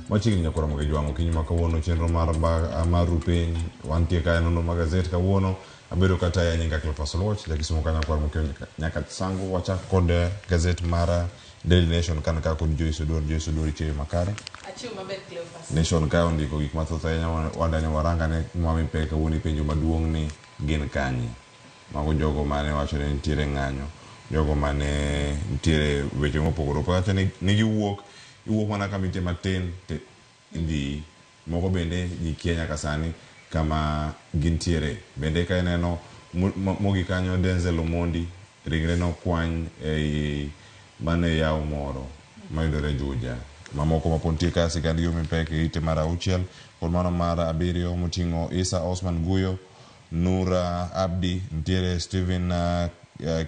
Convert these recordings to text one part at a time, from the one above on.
Machiegni nyaka romo gi jwang' okinyi ma kawuono chenro mar mar rupiny wantie kae nonro mag gazet kawuono abedo kata ya nyinga Cleophas Oluoch jakisumo kanyo kwar mokeo nyaka sango wachak kod gazet mar Daily Nation kan ka kod Joyce Oduor. Joyce Oduor, ichieyo makare? Achiewo maber, Cleophas. Nation ka ondiko gik mathoth ahinya wadani warangane mwami pek kawuono ipenjo maduong' ni gin kanye mago jogo mane wacho ni nitiere ng'anyo, jogo mane nitiere weche mopogore opogore wacho ni giwuok iwuok mana kama nitie matin to idhi moko bende ji kia nyaka sani kama gintiere. Bende ka ineno mogik kanyo Denzel Omondi ringre nokwany ei mano e yawo moro mayudore Juja. Mamoko mapod nitie ka sigand gi omi pek e ite mar auchiel kod mano mar abiriyo moting'o Isa Osman Guyo, Nura Abdi, nitiere Stephen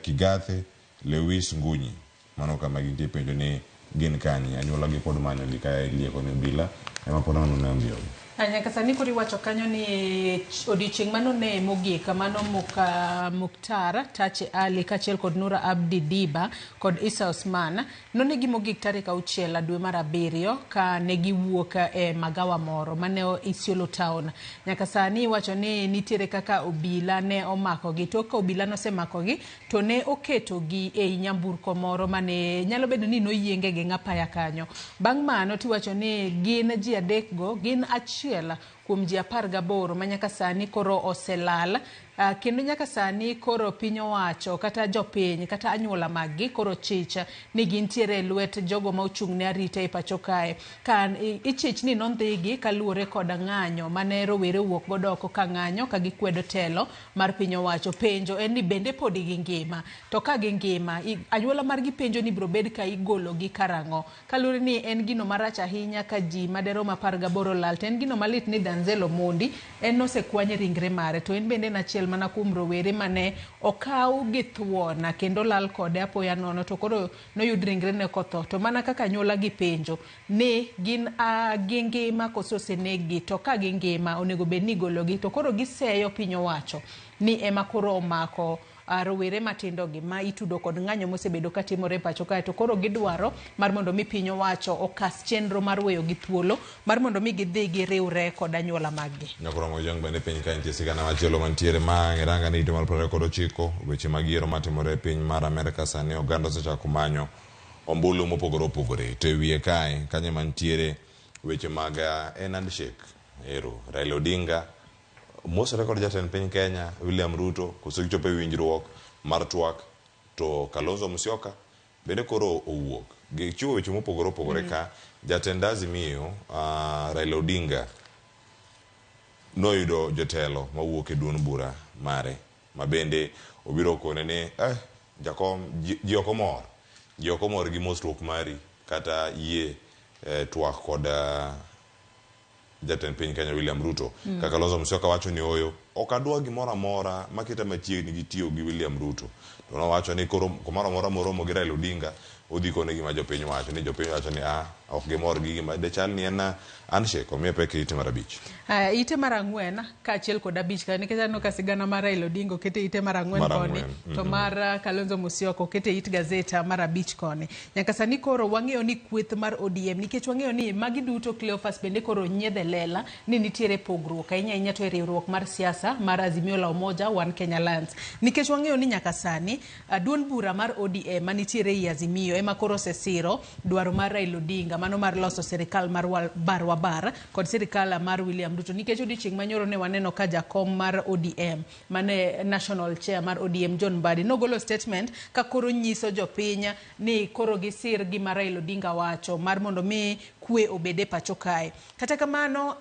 Kigathe, Lewis Ngunyi. Mano kama gintie penjo ni gin kanye, anyuola gi pod manyogi ka ilieko ni obila ema pod nono ne ondhiyogi. Nyaka sani koro iwacho kanyo ni odiochieng' mano ne mogik mano Muktar Tache Ali kaachiel kod Nura Abdi Diba kod Isa Osman nonegi mogik tarik 6 dwe mar 7 ka ne giwuok e magawa moro mane Isiolo town. Nyaka sani iwacho ni nitiere kaka obila ne omakogi. Tok ka obila nosemakogi to ne oketogi ei nyamburko moro mane nyalo bedo ni noyienge gi ng'apaya kanyo. Bang' mano tiwacho ni gin ji adekgo gin achiel kuom ji 18 ma nyaka sani koro oselal, kendo nyaka sani koro piny owacho kata jopiny kata anyuola maggi koro chich ni gintiere e lwet jogo ma ochung' ne arita e pacho kae. Ka ichich ni nondhigi kaluwore kod ng'anyo mane rowere owuok godo oko ka ng'anyo ka gikwedo telo mar piny owacho. Penjo en ni bende podi gingima? To ka gingima, anyuola margi penjo ni ibiro bed ka igologi karang'o? Kaluwore ni en gino marach ahinya ka ji maderom 18 olal, to en gino malit ni Danzel Omondi en nosekwany ringre mare, to en bende en achiel mana kuom rowere mane okaw gi thuon kendo olal kode apoya nono, to koro noyud ringrene kotho. To mana kaka anyuola gi penjo ni gin gingima koso oseneggi, to ka gingima onego bed ni igologi, to koro giseyo piny owacho ni ema koro omako rowere matindo gi ma itudo kod ng'anyo mosebedo ka timore e pacho kae, to koro gidwaro mar mondo mi piny owacho okas chenro mar weyo gi thuolo mar mondo mi gidhi giriwre kod anyuola maggi. Nyakoromo Jong bende piny ka nitie sigana machielo mantiere ma iranga ni ite mar 29 weche mag yiero matimore e piny mar Amerka sani oganda osechako manyo ombulu mopogore opogore. To e wiye kae kanyo mantiere weche mag en handshake ero Raila Odinga mosore kod jatend piny Kenya William Ruto koso gichopo e winjruok mar twak to Kalonzo Musyoka bende koro owuok. Gichiwo weche mopogore opogore ka jatend Azimio Raila Odinga noyudo jotelo mawuok e duond bura mare ma bende obiro kone ni jakom ji ok omor, ji ok omor gi mosruok mari kata yie twak kod jatend piny Kenya William Ruto. Kaka Kalonzo Musyoka wacho ni oyo ok adwa gimoro amora maketa machiegni gi tiyo gi William Ruto. To nowacho ni koro kumoro amora moromo gi Raila Odinga odhi kone gima jopiny wacho ni jopiny wacho ni ok gimor gi gima dechal ni en handshake omiye pek e ite mar 5. Ite mar 4 kaachiel kod 5 ka nikech aneno ka sigana mar Raila Odinga okete ite mar 4 koni, to mar Kalonzo Musyoka okete it gazeta mar 5 koni. Nyaka sani koro wang'eyo ni kweth mar ODM, nikech wang'eyo ni magi duto Cleophas bende koro nyiedhe lela ni nitiere pogruok ahinya ahinya to e riwruok mar siasa mar Azimio la Umoja One Kenya Alliance. Nikech wang'eyo ni nyaka sani duond bura mar ODM manitiere ei Azimio ema koro osesiro dwaro mar Raila Odinga mano mar loso sirikal mar bar wa bar kod sirikal mar William Ruto, nikech odiochieng' manyoro ne waneno ka jakom mar ODM mane national chair mar ODM John Mbadi nogolo statement ka koro nyiso jopiny ni koro gisir gima Raila Odinga wacho mar mondo mi kwe obed e pacho kae. Kata kamano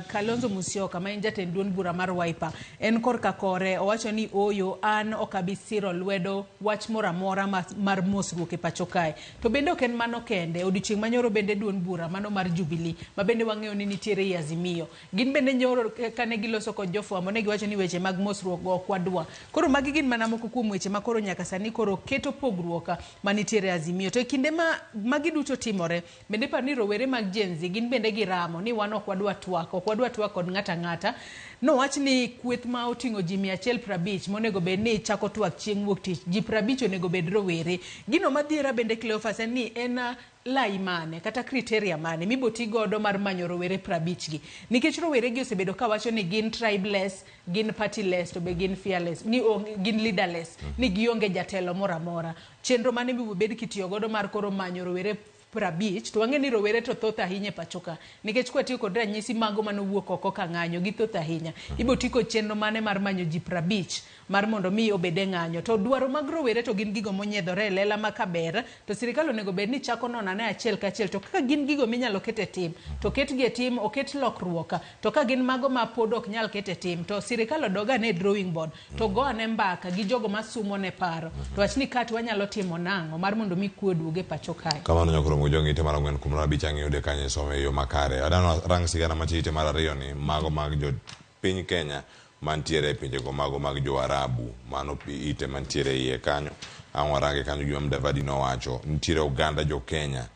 Kalonzo Musyoka ma en jatend duond bura mar Wiper en korka kore owacho ni oyo an ok abi siro lwedo wach moro amora mar mosruok e pacho kae. To bende ok en mano kende, odiochieng' manyoro bende duond bura mano mar Jubilee ma bende wang'eyo ni nitiere ei Azimio gin bende nyoro kane giloso kod jofwambo ne giwacho ni weche mag mosruok go ok wadwa. Koro magi gin mana moko kuom weche ma koro nyaka sani koro keto pogruok manitiere Azimio. To e kinde ma magi duto timore, bende par ni rowere rowere mag Gen Z gin bende giramo ni wan ok wadwa twak, ok wadwa twak kod ng'ato ang'ata. Nowach ni kweth ma oting'o ji 150 monego bed ni chako twak chieng' wuok tich, ji 50 onego bed rowere. Gino madhiera bende Cleophas en ni en lai mane kata criteria mane miboti godo mar manyo rowere 50 gi, nikech rowere gi osebedo kawacho ni gin tribeless, gin partyless, to be gin fearless, ni gin leaderless, ni gionge jatelo moro amora. Chenro mane mibiro bed kitiyo godo mar koro manyo rowere 50? To wang'e ni rowere to thoth ahinya e pacho ka, nikech kwatiyo kod ranyisi mago manowuok oko ka ng'anyo gi thoth ahinya. Ibo ti kod chenro mane mar manyo ji 50 mar mondo mi obed e ng'anyo? To dwaro mag rowere to gin gigo monyiedhore e lela ma kaber to sirikal onego bed ni chako nono ane achiel kachiel, to kaka gin gigo minyalo ket e tim to ketgi e tim, oket lokruok. To ka gin mago ma pod ok nyal ket e tim, to sirikal odog ane e drawing board to go ane mbaka gi jogo masumo ne paro to wach ni kat wanyalo timo nang'o mar mondo mi kwe oduog e pacho kae. Kamano nyakoromo jong ite mar 4.5 ang' iyude kanyo isomo e yo makare. Adano rang sigana matie ite mar ariyo ni mago mag jo piny Kenya mantiere e pinjego mago mag jo Arabu. Mano ite mantiere iye kanyo. Ang' warange kanyo gima Mudavadi nowacho. Nitiere oganda jo Kenya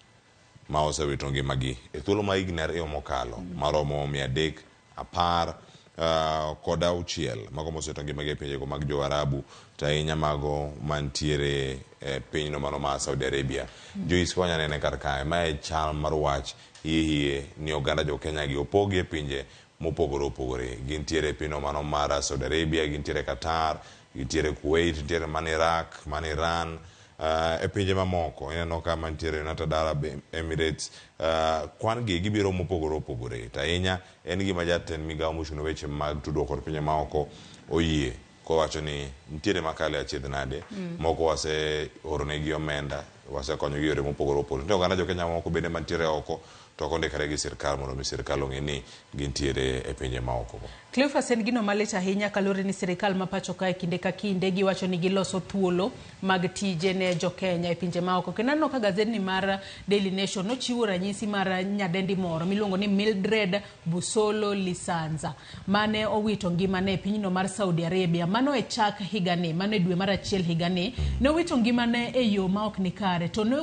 ma osewito ngimagi e thuolo ma higni 2 mokalo maromo 316 mago mosewito ngimagi e pinjego mag jo Arabu, to ahinya mago mantiere e pinyno mano mar Saudi Arabia. Joyce, wanya nene kar kae, mae chal mar wach hie hie ni oganda jo Kenya gi opogi e pinje mopogore opogore. Gintiere e pinyno mano mar Saudi Arabia, gintiere Qatar, gintiere Kuwait, gintiere mana Iraq, mana Iran, e pinje mamoko ineno ka mantiere United Arab Emirates. Kwan gi gibiro mopogore opogore, to ahinya en gima jatend migawo mochung' ne weche mag tudruok kod pinje maoko oyie kowacho ni nitiere makale achiedh nade. Moko wase oronegi omenda, wasekonyogi yore mopogore opogore. Nitie oganda jo Kenya moko bende mantiere oko to ok ondikore gi sirkal mondo mi sirkal ong'e ni gintiere e pinje maoko go. Cleophas, en gino malit ahinya kaluwore ni sirikal ma pacho kae kinde ka kinde giwacho ni giloso thuolo mag tije ne jokenya e pinje maoko. Kendo aneno ka gazetni mar Daily Nation nochiwo ranyisi mar nyadendi moro miluongo ni Mildred Busolo Lisanza mane owito ngimane e pinyno mar Saudi Arabia. Mano e chak higani, mano e dwe mar achiel higani, ne owito ngimane e yo ma ok ni kare, to ne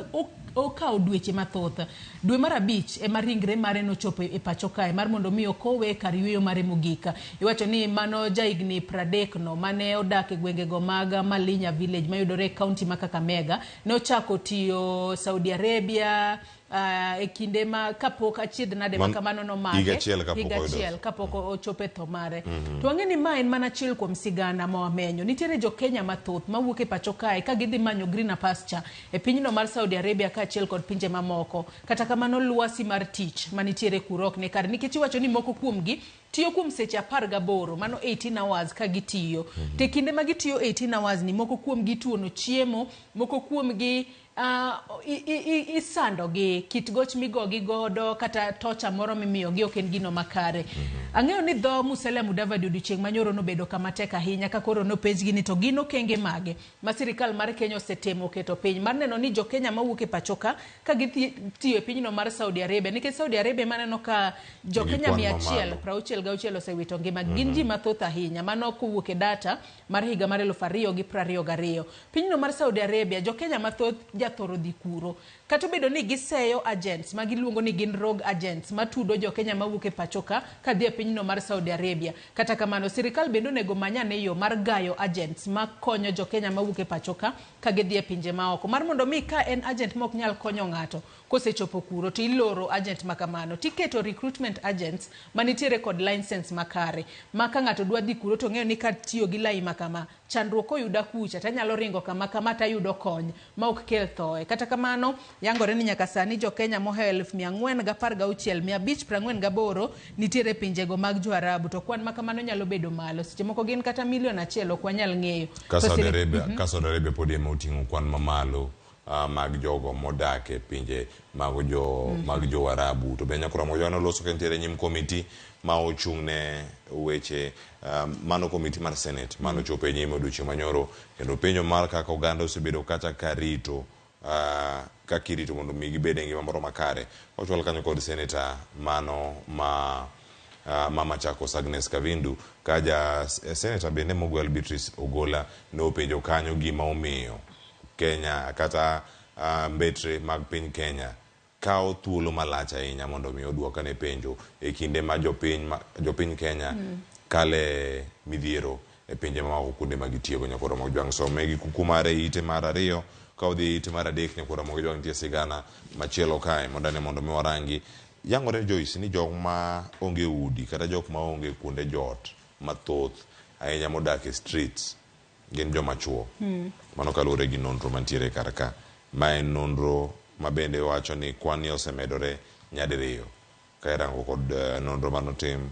okawo dweche mathoth. Dwe mar abich ema ringre mare nochopo e pacho kae mar mondo mi okowe kar yueyo mare mogik. Iwacho ni mano jahigni 30 no mane odak e gwengego mag Malinya village mayudore e kaunti ma Kakamega ne ochako tiyo Saudi Arabia e kinde ma kapok achiedh nade ma kamano nomake higa achiel kapok higa oyudo. Achiel kapok ochopo e tho mare. To wang'e ni ma en mana achiel kuom sigana ma wamenyo. Nitiere jo Kenya mathoth mawuok e pacho kae ka gidhi manyo greener pasture e pinyno mar Saudi Arabia kaachiel kod pinje mamoko. Kata kamano lwasi mar tich manitiere kuro ok ni kare, nikech iwacho ni moko kuomgi tiyo kuom seche 18, mano 18 hours ka gitiyo. To e kinde ma gitiyo 18 hours ni, moko kuomgi ituono chiemo, moko kuomgi isandogi, kit goch migogi godo kata tocha moro mimiyogi ok en gino makare. Ang'eyo ni dho Musalia Mudavadi odiochieng' manyoro nobedo kama tek ahinya ka koro nopenjgi ni to gin okenge mage ma sirikal mar Kenya osetemo keto piny mar neno ni jo Kenya mawuok e pacho ka ka gidhi tiyo e pinyno mar Saudi Arabia, nikech Saudi Arabia maneno ka jo Nigi Kenya kwan 100 mamalo. 66 osewito ngima. Gin ji mathoth ahinya. Mano kowuok e data mar higa mar 2022. Pinyno mar Saudi Arabia, jo Kenya mathoth jathoro dhi kuro. Kata obedo ni giseyo agents ma giluongo ni gin rogue agents matudo jo Kenya mawuok e pacho ka kadhi e pinyno mar Saudi Arabia. Kata kamano, sirikal bende onego many ane yo mar gayo agents makonyo jo Kenya mawuok e pacho ka ka gidhi e pinje maoko. Mar mondo mi ka en agent ma ok nyal konyo ng'ato kosechopo kuro, to iloro agent ma kamano. Tiketo recruitment agents manitiere kod license makare. Ma ka ng'ato dwa dhi kuro to ng'eyo ni katiyo gi lai ma kama, chandruok koyuda kucha tanyalo ringo kama kama tayudo kony ma ok kel thoe. Kata kamano, yangore ni nyaka sani jo Kenya mohewo 416,548 nitiere pinjego mag jo Arabu, to kwan ma kamano nyalo bedo malo. Seche moko gin kata milion 1, ok wanyal ng'eyo. Ka To Saudi Arabia, ka Saudi Arabia pod ema oting'o kwan mamalo mag jogo modak e pinje mag jo Arabu. To be nyakoro mojo noloso ka nitiere nyim komiti ma ochung' ne weche mano komiti mar Senate mano chopo e nyime odiochieng' manyoro kendo penjo mar kaka oganda osebedo kacha ka rito kaka irito mondo mi gibed e ngima moro makare. Ochwal kanyo kod seneta mano ma Machakos Agnes Kavindu ka ja seneta bende mogwel Beatrice Ogola ne openjo kanyo gima omiyo Kenya kata mbetre mag piny Kenya kawo thuolo malach ahinya mondo mi oduokane penjo e kinde ma jopiny ma jopiny Kenya kale midhiero e pinje mamoko kuonde ma gitiego. Nyakwar Ramogi Jwang' some gi kuku mare e ite mar ariyo ka odhi e ite mar adek. Nyakwar Ramogi Jwang' nitie sigana machielo kae mondo ane mondo mi warangi. Yangore Joyce ni jok ma onge udi kata jok ma onge kuonde jot mathoth ahinya modak e streets gin joma chuo. Mano kaluwore gi nonro mantiere kar ka. Ma en nonro ma bende wacho ni kwan ni osemedore nyadiriyo ka irango kod nonro manotim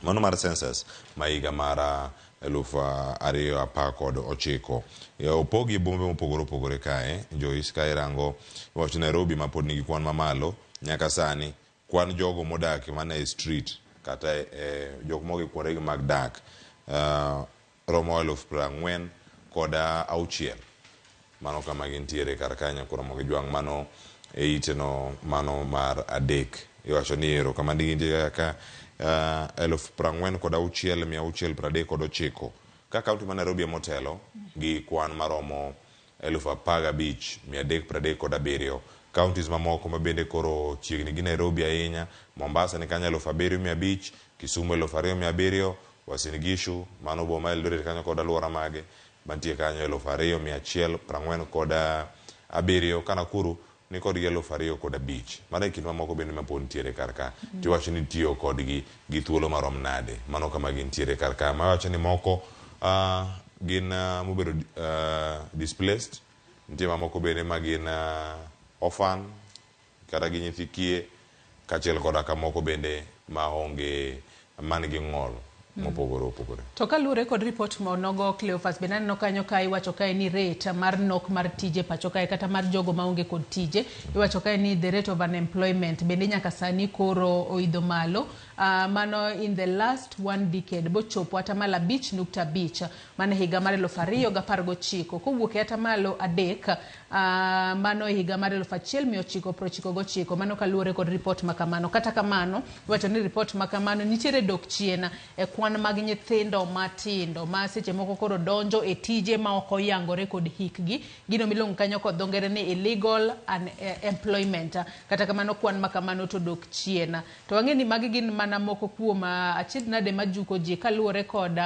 mano mar census ma higa mar 2019. Opogi bombe mopogore opogore kae Joyce, ka irango iwacho Nairobi ma pod nigi kwan mamalo nyaka sani, kwan jogo modak mana e street kata e jok mogi kuondegi mag dak romo 46,000. Mano kama gintiere kar ka Nyakwar Ramogi Jwang'. Mano e iteno mano mar adek. Iwacho ni ero kama gintiere kaka 46,639, ka kaunti ma Nairobi ema otelo gi kwan maromo 15,337. Counties mamoko ma bende koro chiegni gi Nairobi ahinya, Mombasa ni kanyo 7,500, Kisumu 2,700, Uasin Gishu mano boma Eldoret kanyo kod aluora mage mantie kanyo 2,147, ka Nakuru ni kodgi 2,500. Mano e kind mamoko bende mapod nitiere kar ka. Tiwacho ni tiyo kodgi gi thuolo marom nade? Mano kama gintiere kar ka. Mawacho ni moko gin mobedo displaced, nitie mamoko bende ma gin orphan kata gi nyithi kiye, kaachiel koda ka moko bende ma onge man gi ng'ol mopogore opogore. To kaluwore kod report monogo Cleophas, bende aneno kanyo ka iwacho kae ni rate mar nok mar tije pacho kae kata mar jogo maonge kod tije, iwacho kae ni the rate of unemployment bende nyaka sani koro oidho malo, mano in the last one decade bochopo atamalo 5.5 mano e higa mar 2019 kowuok e atamalo 3, mano e higa mar 1999. Mano kaluwore kod report makamano. Kata kamano iwacho ni report makamano nitiere dok chien e kwan mag nyithindo matindo ma seche moko koro donjo e tije ma ok oyangore kod hikgi, gino miluongo kanyo kod dho ngere ni illegal employment. Kata kamano kwan makamano to dok chien. To wang'e ni magi gin mana moko kuom achiedh nade majuko ji kaluwore kod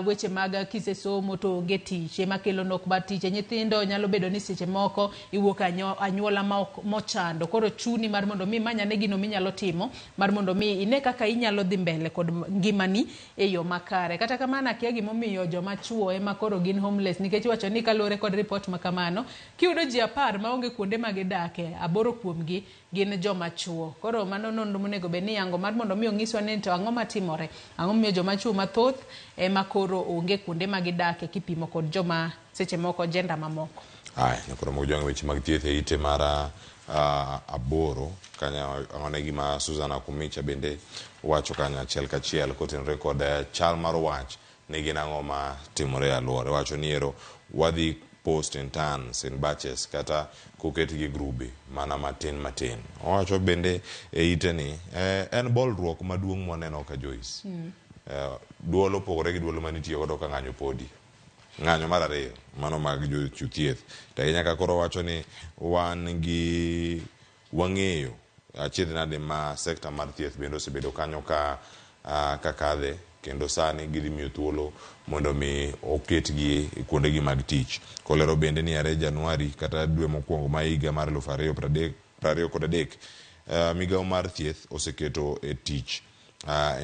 weche mag kisesomo to onge tich ema kelo nok mar tich. Nyithindo nyalo bedo ni seche moko iwuok anyuola ma ok mochando, koro chuni mar mondo mi imany ane gino minyalo timo mar mondo mi ine kaka inyalo dhi mbele kod ngimani e yo makare. Kata kamano akia gimomiyo joma chuo ema koro gin homeless, nikech iwacho ni kaluwore kod report makamano kiyudo ji 10 maonge kuonde ma gidake, 8 kuomgi gin joma chuo. Koro mano nonro monego bed ni iyango mar mondo mi onyiswa ni to ang'o matimore, ang'o momiyo joma chuo mathoth ema koro onge kuonde ma gidake kipimo kod joma seche moko gender mamoko. Aya, Nyakwar Ramogi Jwang' weche mag thieth e ite mar 8 kanyo ang'one gima Susan Akumicha bende wacho kanyo achiel kachiel kotenore kod chal mar wach ni gin ang'o ma timore e aluora. Wacho ni ero wadhi post interns in batches kata koketgi grube mana matin matin. Owacho bende e ite ni en bolruok maduong' mwaneno ka Joyce. Duol opogore gi duol manitiyo godo ka ng'anyo podi. Ng'anyo mar ariyo mano mag jochiw thieth. To ahinya ka koro wacho ni wan gi wang'eyo achiedh nade ma sekta mar thieth bende osebedo kanyo ka kadhe, kendo sani gidhi miyo thuolo mondo mi oketgi e kuondegi mag tich. Kolero bende ni are Januari kata dwe mokwongo ma higa mar 2023, migawo mar thieth oseketo e tich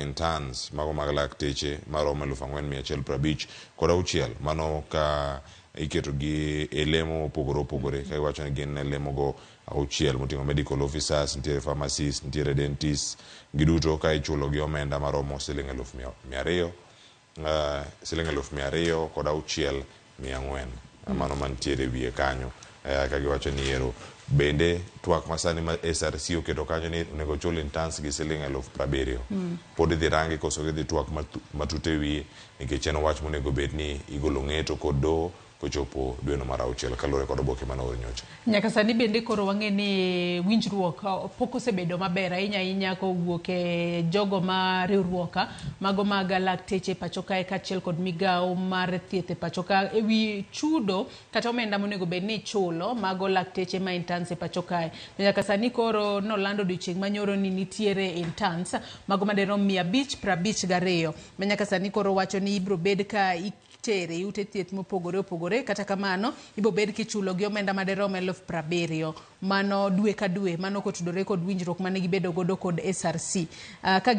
interns mago mag lakteche maromo 4,156, mano ka iketogi e lemo mopogore opogore ka iwacho ni gin lemo go 6 moting'o medical officers, nitiere pharmacists, nitiere dentists, giduto ka ichulo gi omenda maromo siling 200,000, siling 206,400. Mano mantiere wiye kanyo ka giwacho ni ero bende twak masani ma SRC oketo kanyo ni onego chul interns gi siling 70,000. Pod idhi rangi koso gidhi twak matut e wiye, nikech en wach monego bed ni igolo ng'eto kod doho Kochopo dweno mar auchiel kaluwore kod oboke mane oor nyocha. Nyaka sani bende koro wang'e ni winjruok pok osebedo maber ahinya ahinya kowuok e jogo ma riwruok mago mag lakteche e pacho kae kaachiel kod migawo mar thieth e pacho ka ewi chudo kata omenda monego bed ni ichulo mago lakteche ma interns e pacho kae. To nyaka sani koro nolando odiochieng' manyoro ni nitiere interns mago madirom 552 ma nyaka sani koro wacho ni ibiro bed ka itere e ute thieth mopogore opogore. Kata kamano ibiro bed kichulo gi omenda madirom 70,000 mano dwe ka dwe, mano kotudore kod winjruok mane gibedo godo kod SRC. Ka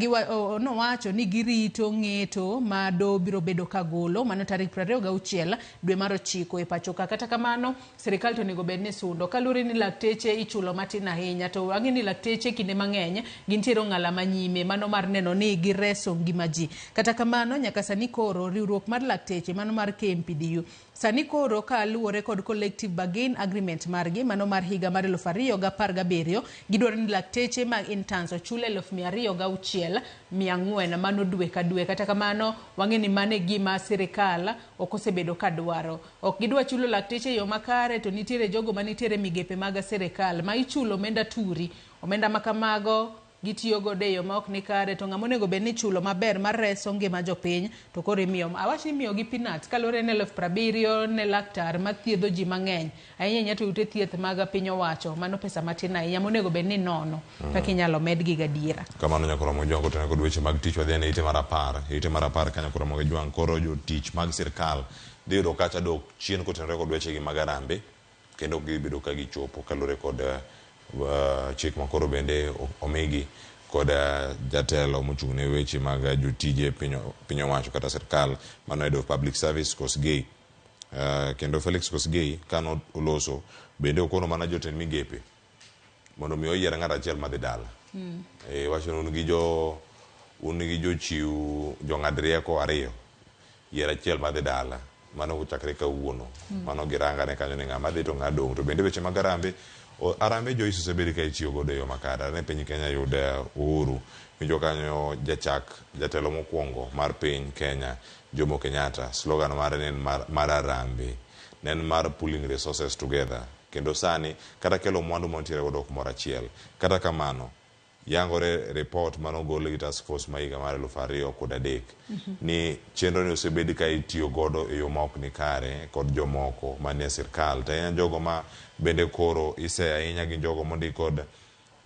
nowacho ni girito ng'eto ma doho biro bedo ka golo mano tarik 26 dwe mar ochiko e pacho ka. Kata kamano sirikal to onego bed ni sundo kaluwore ni lakteche ichulo matin ahinya, to wang'e ni lakteche kinde mang'eny gintiere ong'ala manyime mano mar neno ni gireso ngima ji. Kata kamano nyaka sani koro riwruok mar lakteche mano mar KMPDU sani koro kaluwore kod collective bargain agreement margi mano mar higa mar 2017 gidwaro ni lakteche mag interns ochul 206,400 mano dwe ka dwe. Kata kamano wang'e ni mano e gima sirikal ok osebedo ka dwaro. Ok gidwa chulo lakteche e yo makare, to nitiere jogo manitiere migepe mag sirikal ma ichulo omenda turi. Omenda ma kamago gitiyo godo e yo ma ok ni kare, to ng'ama onego bed ni ichulo maber mar reso ngima jopiny to koro imiyo, awach ni imiyo gi peanuts kaluwore ni 70,000 ne laktar mathiedho ji mang'eny ahinya ahinya to ute thieth mag piny owacho, mano pesa matin ahinya monego bed ni nono kaka inyalo medgi gadiera. Kamano nyaka Ramogi Jwang' kotenore kod weche mag tich wadhi ane ite mar apar. E ite mar apar kanyo Ramogi Jwang' koro jotich mag sirkal dhi yudo kacha dok chien kotenore kod wechegi mag arambe kendo ok gidhi bedo ka gichopo kaluwore kod chik ma koro bende omigi kod jatelo mochung' ne weche mag jotije piny owacho kata sirkal mano Head of Public Service Kosgei. Kendo Felix Kosgei kano oloso bende okono mana jotend migepe mondo mi oyier ng'at achiel madhi dala. Wacho ni un gi jochiw jong'ad rieko ariyo, yier achiel madhi dala. Mano kochakre kawuono. Mano girangane kanyo ni ng'ama dhi to ng'a dong'. To bende weche mag arambe, arambe Joyce osebed ka itiyo godo e yo makare. Ne piny Kenya yud uhuru. Winjo kanyo jachak jatelo mokwongo mar piny Kenya Jomo Kenyatta, slogan mare ne en mar arambe. Ne en mar pooling resources together. Kendo sani kata kelo mwandu mantiere godo kumoro achiel. Kata kamano, yangore report manogol gi task force ma higa mar 2003 ni chenro ni osebed ka itiyo godo e yo ma ok ni kare kod jomoko manie sirkal. To ahinya jogo ma bende koro ise ahinya gin jogo mondik kod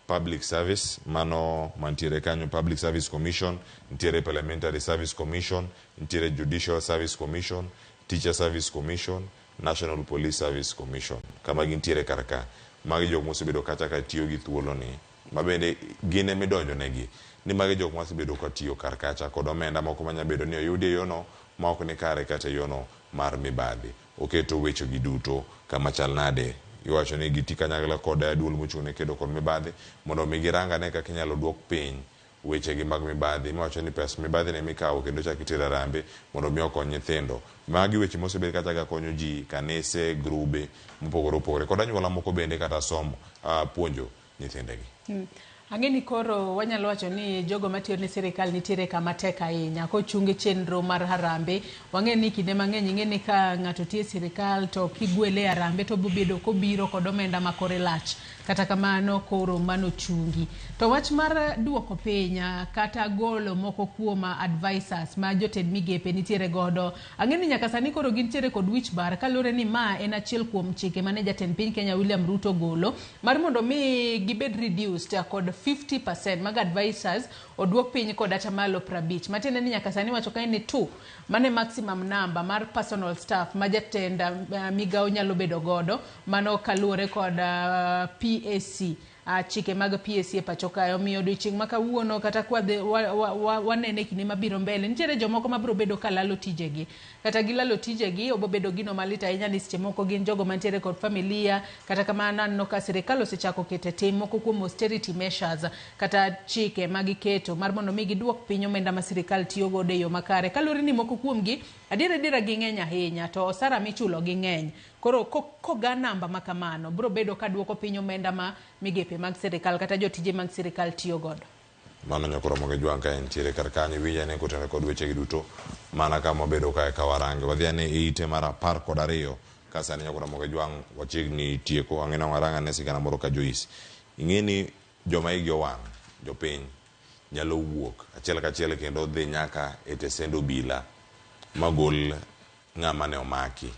Public Service mano mantiere kanyo, Public Service Commission, nitiere Parliamentary Service Commission, nitiere Judicial Service Commission, Teacher Service Commission, National Police Service Commission. Kama gintiere kar ka. Magi jok mosebedo kacha ka tiyo gi thuolo ni ma bende gin emidonjo negi ni magi jok mosebedo ka tiyo kar kacha kod omenda moko manya bedo ni oyudi e yono ma ok ni kare kata e yono mar mibadhi. Oketo weche gi duto kama chal nade. Iwacho ni giti kanyakla kod duol mochung' ne kedo kod mibadhi mondo mi girang ane kaka inyalo duok piny weche gi mag mibadhi. Miwacho ni pes mibadhi ne mikawo kendo chak itero arambe mondo mi okony nyithindo. Magi weche mosebed kacha ka konyo ji, kanise, grube mopogore opogore kod anyuola moko bende kata somo, puonjo nyithindegi. Ang'e ni koro wanyalo wacho ni jogo matiyo ne sirikal nitiere kama tek ahinya kochung chenro mar harambe. Wang'e ni kinde mang'eny ing'e ni ka ng'ato tiyo e sirikal to kigwele e harambe to obobedo kobiro kod omenda ma kore lach. Kata kamano koro mano chungi. To wach mar duoko piny kata golo moko kuom advisors ma jotend migepe nitiere godo, ang'e ni nyaka sani koro gintiere kod wich bar kaluwore ni ma en achiel kuom chike mane jatend piny Kenya William Ruto ogolo mar mondo mi gibed reduced kod 50% mag advisors oduok piny kod atamalo 50. Matiende ni nyaka sani wacho kae ni 2 mane maximum number mar personal staff ma jatend migawo nyalo bedo godo, mano kaluwore kod PAC, chike mag PAC e pacho kae. Omiyo odiochieng' ma kawuono kata wanene kinde mabiro mbele, nitiere jomoko mabiro bedo ka lalo tijegi. Kata gilalo tijegi, obo bedo gino malit ahinya ni seche moko gin jogo mantiere kod familia. Kata kamano aneno ka sirikal osechako keto e tim moko kuom austerity measures kata chike magiketo mar mondo mi giduok piny omenda ma sirikal tiyo godo e yo makare. Kaluwore ni moko kuomgi adier adiera ging'eny ahinya to osara michulo gi ng'eny. Koro koga namba ma kamano biro bedo ka duoko piny omenda ma migepe mag sirikal kata jotije mag sirikal tiyo godo. Mano nyakoro Ramogi Jwang' ka entiere kar kanyo iwinjo ane kotenore kod weche gi duto mana kama wabedo kae ka warange. Wadhi ane e ite mar 12. Ka sani nyako Ramogi Jwang' wachiegni tieko, ang'e na waranga ne sigana moro ka Joyce. Ing'e ni joma igi owang', jopiny, nyalo wuok achiel kachiel kendo dhi nyaka e tesend obila magol ng'ama ne omaki,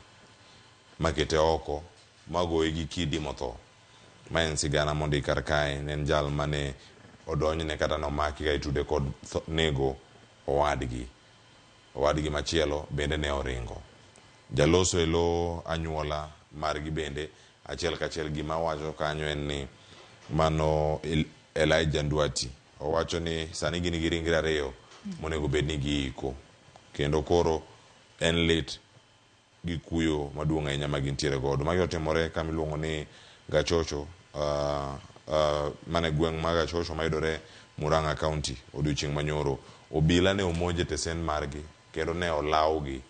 makete oko, magoye gi kidi motho. Ma en sigana mondik kar kae, ne en jal mane odonjne kata nomaki ka itude kod nego owadgi. Owadgi machielo bende ne oringo. Jaloso e lo anyuola margi bende achiel kachiel gima wacho kanyo en ni mano Elijah Nduati owacho ni sani gin gi ringre ariyo monego bed ni giiko kendo koro en lit gi kuyo maduong' ahinya ma gintiere godo. Magi otimore kama iluongo ni Gachocho, mane gweng' ma Gachocho mayudore Murang'a County odiochieng' manyoro. Obila ne omonjo e tesen margi kendo ne olawgi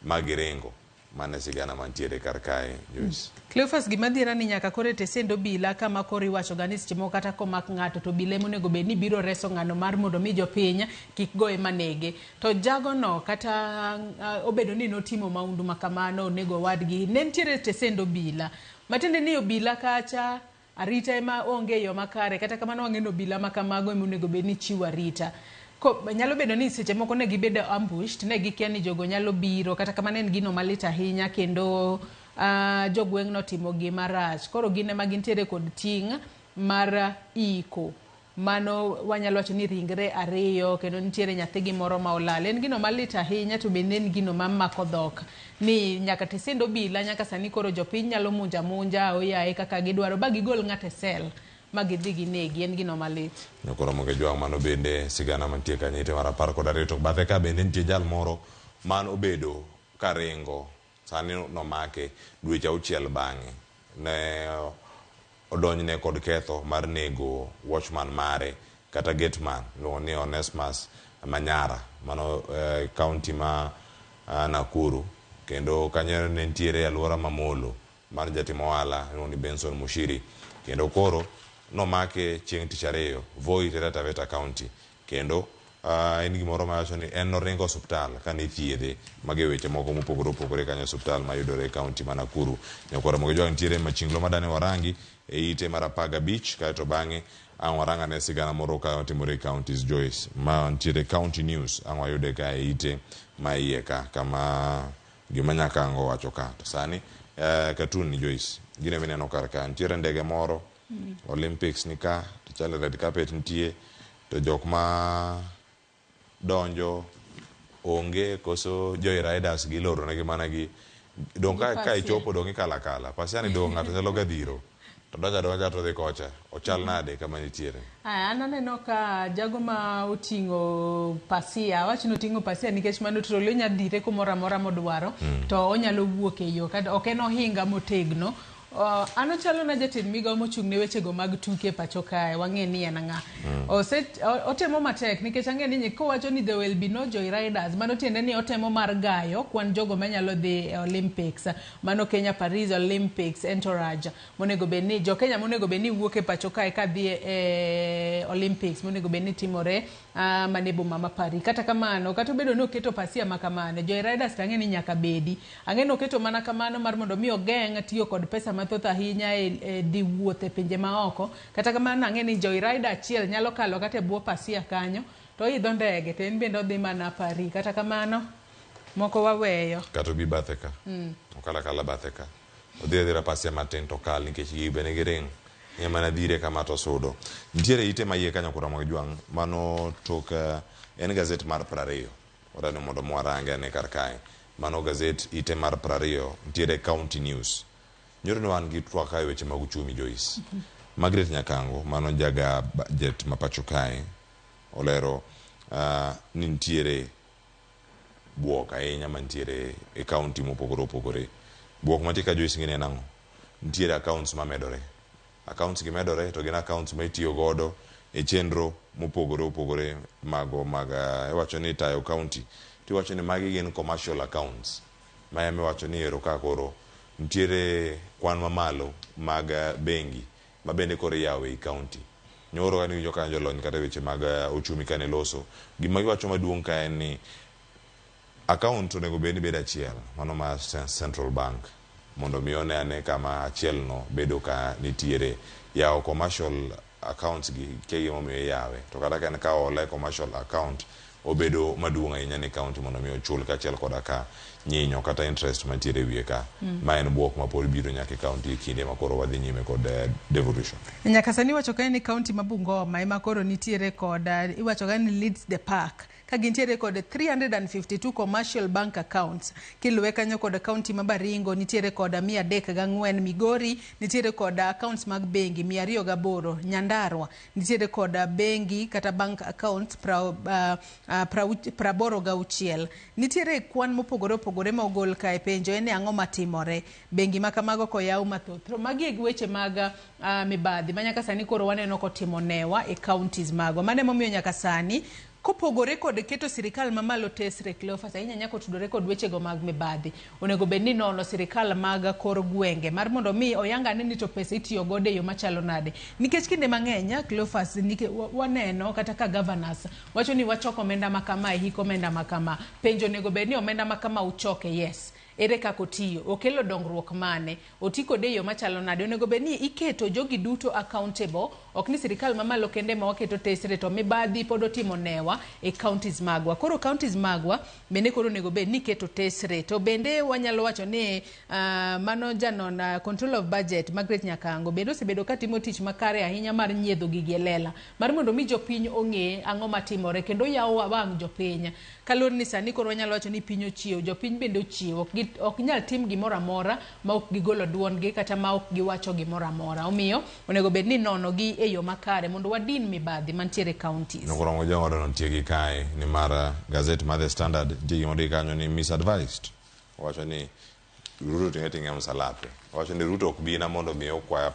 ma giringo. Mano e sigana mantiere kar kae, Joyce. Cleophas, gima dhiera ni nyaka koro e tesend obila kama koro iwacho ga ni seche moko kata komak ng'ato to obila ema onego bed ni biro reso ng'ano mar mondo mi jopiny kik goye manege. To jagono kata obedo ni notimo maundu ma kamano, onego owadgi, ne nitiere e tesend obila. Matiende ni obila kacha arita ema onge e yo makare, kata kamano wang'e ni obila ma kamago ema onego bed ni chiwo arita. Ko, nyalo bedo ni seche moko ne gibedo ambushed, ne gikia ni jogo nyalo biro, kata kamano en gino malit ahinya kendo jogweng' notimo gima rach. Koro gin ema gintiere kod ting' mar iko. Mano wanyalo wacho ni ringre ariyo kendo nitiere nyathigi moro ma olal. En gino malit ahinya to bende en gino mamako dhok ni nyaka tesend obila nyaka sani koro jopiny nyalo munja amunja aoyaye kaka gidwaro ba gigol ng'ato e sel ma gidhi ginegi. En gino malit. Nyakoro Ramogi Jwang' mano bende sigana mantie kanyo ite mar 12. To bathe ka bende nitie jal moro man obedo karingo sani nomake dweche 6 bang'e ne odonjne kod ketho mar nego watchman mare kata gateman iluongo ni Onesmus Manyara mano county ma Nakuru kendo kanyo ne nitiere alwora ma Molo mar jatim ohala iluongo ni Benson Mushiri kendo koro nomake chieng' tich ariyo Voi Taita Taveta County kendo en gimoro mawacho ni en noringo osuptal kane ithiedhe. Magi e weche moko mopogore opogore kanyo osuptal mayudore e county ma Nakuru. Nyakwar Ramogi Jwang' nitiere machinglo madane warangi e ite mar 15 kaeto bang'e ang' warang ane sigana moro ka otimore e counties Joyce ma nitiere county news ang' wayude ka e ite ma iye ka kama gima Nyakango owacho ka. To sani cartoon ni Joyce gino mineno kar ka nitiere ndege moro Olympics ni ka to chalo red carpet nitie to jok ma donjo onge koso joy riders giloro negi mana gi dong ka ichopo dong ikala kala pasia ni dong ng'ato nyalo ga dhiro to donja donja to dhi kocha ochal nade kama nitiere. An aneno ka jago ma oting'o pasia, awach ni oting'o pasia nikech mano troli onya dhire kumoro amora modwaro to onyalo wuok e yo kata ok en ohinga motegno. An ochalo na jatend migao mochung' ne wechego mag tuke e pacho kae, wang'e ni en ng'a. Otemo matek nikech ang'e ni kowacho ni there will be no joy riders, mano tiende ni otemo mar gayo kwan jogo manyalo dhi e Olympics. Mano Kenya Paris Olympics entourage monego bed ni jo Kenya monego bed ni wuok e pacho kae kadhi e Olympics monego bed ni timore mane boma ma Paris. Kata kamano, kata obedo ni oketo pasia ma kamano, joy riders to ang'e ni nyaka bedi. Ang'e ni oketo mana kamano mar mondo mi ogeng' tiyo kod pesa mathoth ahinya e dhi wuoth e pinje maoko. Kata kamano ang'e ni joy rider achiel nyalo kalo kata e bwo pasia kanyo to oidho ndege to en bende odhi mana Paris. Kata kamano, moko waweyo. Kata obi bathe ka. Okala kala bathe ka. Odhi adhira pasia matin to kal nikech gigi bende giring. Ng'e mana dhire kama to sudo. Nitiere ite ma iye kanyo Ramogi Jwang' mano tok en gazet mar 20. Wadwani mondo mwarange ane kar kae. Mano gazet ite mar 20 nitiere county news. Nyoro ne wan gi twak e weche mag uchumi Joyce. Margaret Nyakango mano jaga budget ma pacho kae olero ni nitiere buok ahinya mantiere e county mopogore opogore. Buok mantie ka Joyce ng'eni en ang'o? Nitiere accounts mamedore. Accounts gi medore to gin accounts ma itiyo godo e chenro mopogore opogore mago mag iwacho ni tayo county tiwacho ni magi gin commercial accounts ma ema iwacho ni ero ka koro nitiere kwan mamalo mag bengi ma bende koro iyawo ei county. Nyoro kane iwinjo ka jolony kata weche mag uchumi kane loso, gima giwacho maduong' ka en ni account onego bed ni bedo achiel, mano mar Central Bank. mondo mi one ane kama achiel no bedo ka nitiere. Yawo commercial accounts gi kia gimomiyo iyawe to kata ka en ka ole commercial account obedo maduong' ahinya ni county mondo mi ochul kaachiel koda ka nyinyo kata interest mantiere e wiye ka. Ma en buok ma pod biro nyaka e county e kinde ma koro wadhi nyime kod devolution. Nyaka sani iwacho kae ni county ma Bungoma ema koro nitiere kod iwacho kae ni leads the pack ka gintiere kod 352 commercial bank accounts. Kiluwe kanyo kod county ma Baringo nitiere kod 304, Migori nitiere kod accounts mag bengi 208, Nyandarua nitiere kod bengi kata bank accounts 86. Nitiere kwan mopogore opogore ma ogol kae. Penjo en ni ang'o matimore bengi ma kamago koyaw mathoth. To magi e weche mag mibadhi ma nyaka sani koro waneno kotimo newa e counties magwa. Mano emomiyo nyaka sani kopogore kod keto sirikal mamalo tesre, Cleophas, ahinya nyaka otudore kod wechego mag mibadhi. Onego bed ni nono sirikal mag kor gwenge mar mondo mi oyangane ni to pesa itiyo godo e yo machalo nade. Nikech kinde mang'eny, Cleophas, waneno kata ka governors wacho ni wachoko omenda ma kama e hik omenda ma kama. Penjo onego bed ni omenda ma kama uchoke, yes. Ere kaka otiyo? Okelo dongruok mane? Oti kode e yo machalo nade? Onego bed ni iketo jogi duto accountable, ok ni sirikal mamalo kende ma waketo tesre to mibadhi pod otimo newa e counties magwa. Koro counties magwa bende koro onego bed ni iketo tesre. To bende wanyalo wacho ni mano janon control of budget Margaret Nyakango bende osebedo katimo tich makare ahinya mar nyiedho gigi e lela mar mondo mi jopiny ong'e ang'o matimore kendo yawo wang' jopiny. Kaluwore ni sani koro wanyalo wacho ni piny ochiew, jopiny bende ochiew, ok nyal tim gimoro amora ma ok gigolo duondgi kata ma ok giwacho gimoro amora. Omiyo onego bed ni nono gi e yo makare mondo wadin mibadhi mantiere e counties. Nyokorongo jaoda nitie gi kae ni mar gazet mar The Standard nitie gima ondik kanyo ni misadvised. Owacho ni Ruto ting'e ting'e msalape. Owacho ni Ruto ok bina mondo mi okwaya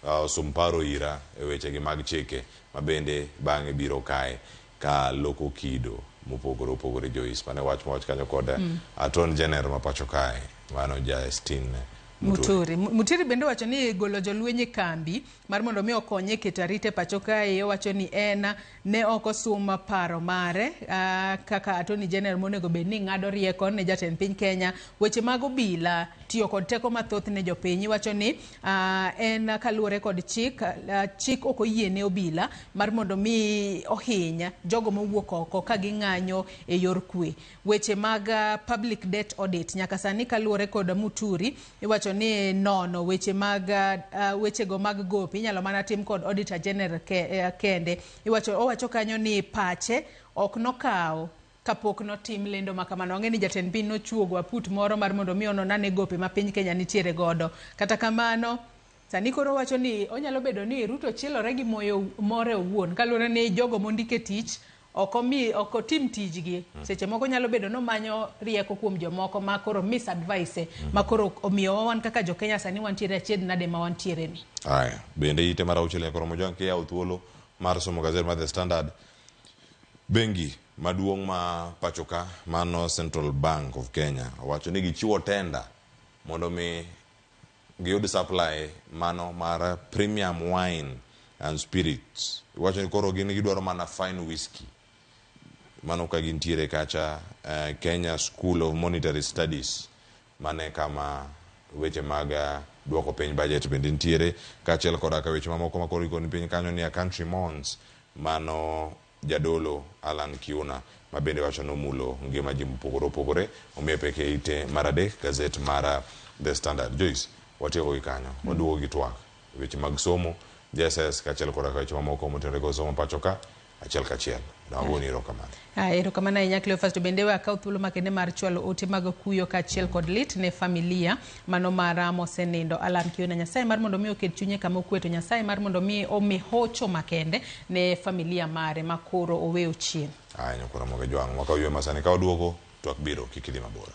osum paro ira e weche gi mag chike ma bende bang'e biro kae ka loko kido mopogore opogore. Joyce, mane wach mowach kanyo kod Attorney General ma pacho kae mano Justin Muturi. Muturi bende owacho ni golo jolweny e kambi mar mondo mi okony e keto arita e pacho kae. Owacho ni en ne ok osum paro mare kaka Attorney General monego bed ni ng'ado rieko ne jatend piny Kenya weche mag obila tiyo kod teko mathoth ne jopiny. Iwacho ni en kaluwore kod chik, chik ok oyiene obila mar mondo mi ohiny jogo mowuok oko ka ging'anyo e yor kwe. Weche mag public debt audit nyaka sani kaluwore kod Muturi iwacho ni nono weche mag wechego mag gope inyalo mana tim kod Auditor General kende. Iwacho owacho kanyo ni pache ok nokawo kapok notim lendo ma kamano. Wang'e ni jatend piny nochuogo aput moro mar mondo mi onon ane gope ma piny Kenya nitiere godo. Kata kamano sani koro wacho ni onyalo bedo ni Ruto chielore gi moyo more owuon kaluwore ni jogo mondike tich ok omi ok otim tijgi. Seche moko nyalo bedo nomanyo rieko kuom jomoko ma koro misadvise ma koro omiyo wan kaka jo-Kenya sani wantiere achiedh nade ma wantiere ni. Aya, bende ite mar auchiel nyaka romo jwang' kiyawo thuolo mar somo gazet mar The Standard. Bengi maduong' ma pacho ka mano Central Bank of Kenya owacho ni gichiwo tenda mondo mi giyud supply mano mar premium wine and spirits. Iwacho ni koro gin gidwaro mana fine whiskey. Mano ka gintiere kacha Kenya School of Monetary Studies mane kama weche mag duoko piny budget bende nitiere kaachiel koda ka weche mamoko ma koro ikoni piny kanyo ni a country mourns mano jadolo Alan Kiuna ma bende wacho nomulo ngima ji mopogore opogore omiye pek e ite mar adek gazet mar The Standard. Joyce, watieko gi kanyo waduogo gi twak weche mag somo JSS kaachiel koda ka weche mamoko motenore kod somo pacho ka achiel kachiel. Nawagoni erokamano. Erokamano ahinya Cleophas. To bende we akaw thuolo makende mar chwalo ote mag kuyo kaachiel kod lit ne familia mano mara mosenindo Alan Kiuna. Nyasaye mar mondo mi oket chunye kama okwe to Nyasaye mar mondo mi omi hocho makende ne familia mare ma koro oweyo chien. Aya, nyakora moge jwang' wakaw ywe masani ka waduogo twak biro kik idhi mabor.